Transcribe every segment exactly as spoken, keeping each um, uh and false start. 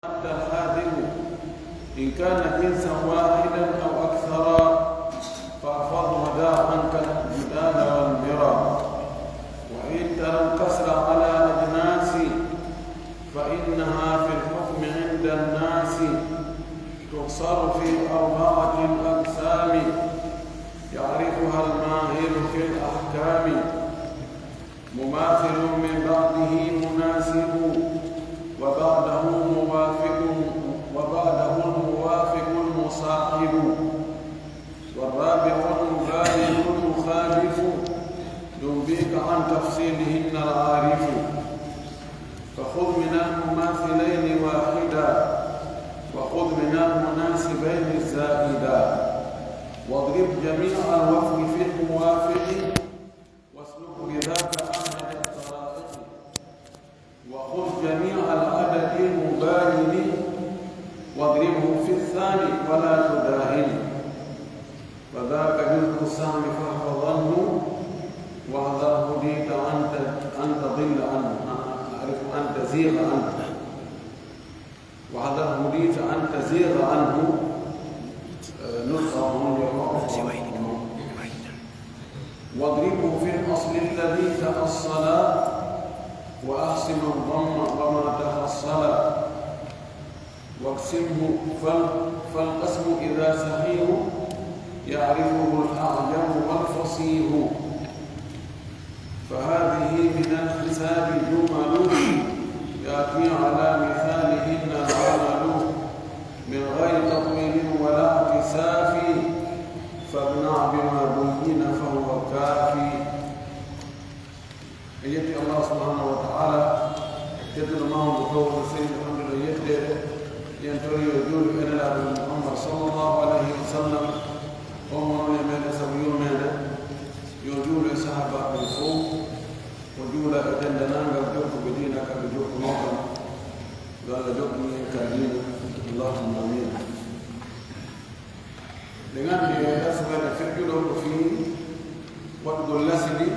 أنت الحاذق، إن كان جنسا واحدا أو أكثرا، فاحفظ ودع عنك الجدال والمرا. وإن ترى القصر على أجناس، فإنها في الحكم عند الناس تقصر في أربعة أقسام، يعرفها الماهر في الأحكام. مماثل من بعده مناسب، وبعده موافق، وبعده الموافق المصاحب، والرابع المباين المخالف، ينبيك عن تفصيلهن العارف. فخذ من المماثلين واحدا، وخذ من المناسبين الزائدا، واضرب جميع الوفق في الموافق، واسلك بذاك أحمد الطرائق. وخذ جميع العدد المباين، واضربه في الثاني ولا تداهن. فذاك جزء السهم فاحفظنه، واحذر هديت أن ت-، أن تضل عنه، أعرف أن تزيغ عنه. واحذر هديت أن تزيغ عنه، آه، نسخة من القرآن. واضربه في الأصل الذي تأصل، وأحسن الضم وما تحصل. واقسمه فال-، فالقسم إذا صحيح، يعرفه الأعجم والفصيح. فهذه من الحساب جمل، يأتي على مثالهن العمل، من غير تطويل ولا اعتساف، فاقنع بما بين فهو كافي. En yetti Allah subhanahu wa ta'ala, tedduɗo mawɗo, towɗo seydi, alhamdulillah, yetteede, yen tori yo juulu e Nelaaɗo Muhammad sallallahu alayhi wa sallam, on wonani meɗen sabu yurmeende, yo juulu e sahaabaaɓe ɓen fow, o juula e denndaangal jokkuɓe diina, kamɓe jokkunoo kam, yo Allah jokkinu en ka diina, Allahumma amiin. Ɗen anndi e darsu meɗen feƴƴuɗo ko fii waɗugol lasili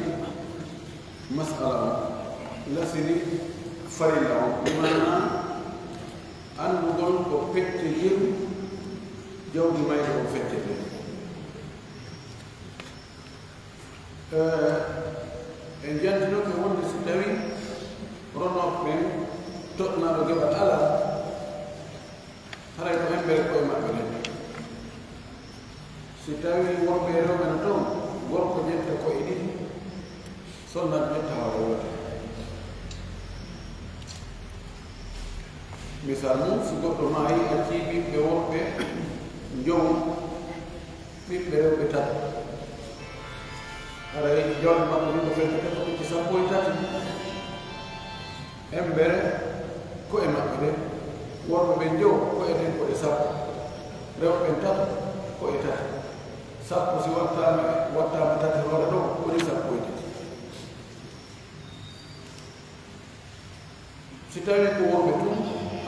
mas'ala on, lasili farilla on, bi maanaa anndugol ko pecce jeeɗiɗi jawdi mayde on feccetee. Eh, en jantinoke wonde si tawii ronooɓe ɓen toɗɗunaaɗo geɓal alaa, haray ko embere ko'e maɓɓe nden. Si tawii worɓe e rewɓe no ton, gorko ƴetta ko'e ɗiɗi, sonnaajo ƴetta hoore wootere. Misal mum, si goɗɗo maayii, accii ɓiɓɓe worɓe njowo, ɓiɓɓe rewɓe tato. Haray jawdi maɓɓe ndin ko feccetee ko pecce sappo e tati. Embere ko'e maɓɓe ɗen, worɓe ɓen njowo, ko'e ɗen ko ɗe sappo. Rewɓe ɓen tato, ko'e tati. Sappo si wattaama, wattaama tati hoore ɗon, woni sappo e tati. Si tawii ko worɓe tun,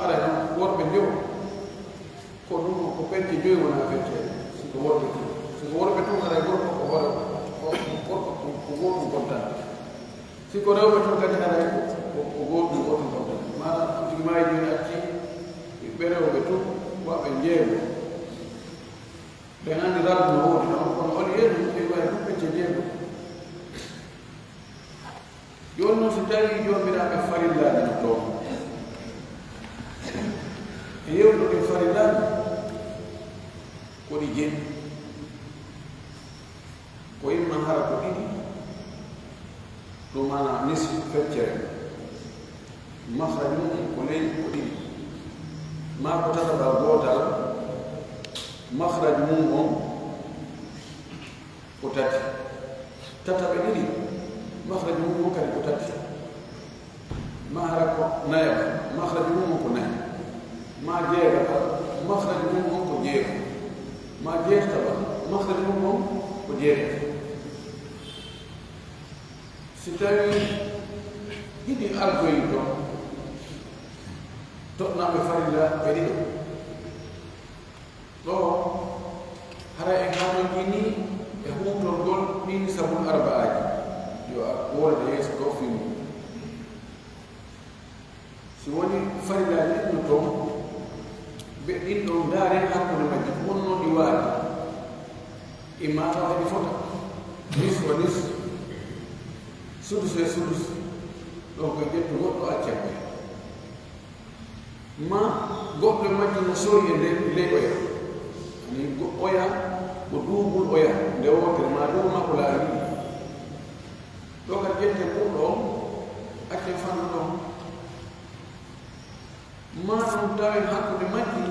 haray non worɓe njowo, ko ɗun ko, ko pecce joyi wona fecceede, si ko worɓe tun. Si ko worɓe tun, haray gorko ko hoore, ko, gorko ko, ko gootun bontan. Si ko rewɓe tun kadi, haray ko, ko, ko gootun, gootun bontan. Maanaa, tigi maayi jooni, acci ɓiɓɓe rewɓe tun, waɓɓe njeego. Ɓen anndi raddu no woodi ɗon, kono oli yeru, ɓe wawi ɗum pecce jeego. Jooni non, si tawii joomiraaɓe farillaaji no toon, e yewtude farillaaji, ko ɗi jeɗɗi. Ko imma hara ko ɗiɗi, ɗum maanaa nisfu feccere, mahraj mum ko ley ko ɗiɗi, maa ko tataɓal gootal, mahraj mum on ko tati. Tataɓe ɗiɗi, mahraj mum on kadi ko tati. Maa hara ko nayaɓal, mahraj mum on ko nayi. Maa jeegaɓal, mahraj mum on ko jeego. Maa jeetataɓal, mahraj mum on ko jeetati. Si tawii ɗiɗi ardoyi ton, toɗɗunaaɓe farilla ɓe ɗiɗo. Ɗoo, hara en hatonjinii e huutorgol ɗin sabul arba'aaji. Yo a woorada yeeso ɗoo fii mun. Si woni farillaaji ɗin no toon, Ɗin ɗon ndaaren hakkunde majji ko honno ɗi waali. Imma tawa eɗi fota. Nis wa nis. Sudus e sudus. Ɗon ko ƴettu goɗɗo accen ɓe. Ma goɗɗo e majji no sori e nder ley oya. Ani go-, oya ko duubul oya. Nde wootere ma ɗum ma ko laawi ɗiɗi. Ɗo kadi ƴetten ɓurɗo on, accen fanɗuɗo on. Maa ɗum tawen hakkunde majji,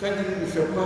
kanji ɗiɗi feppa,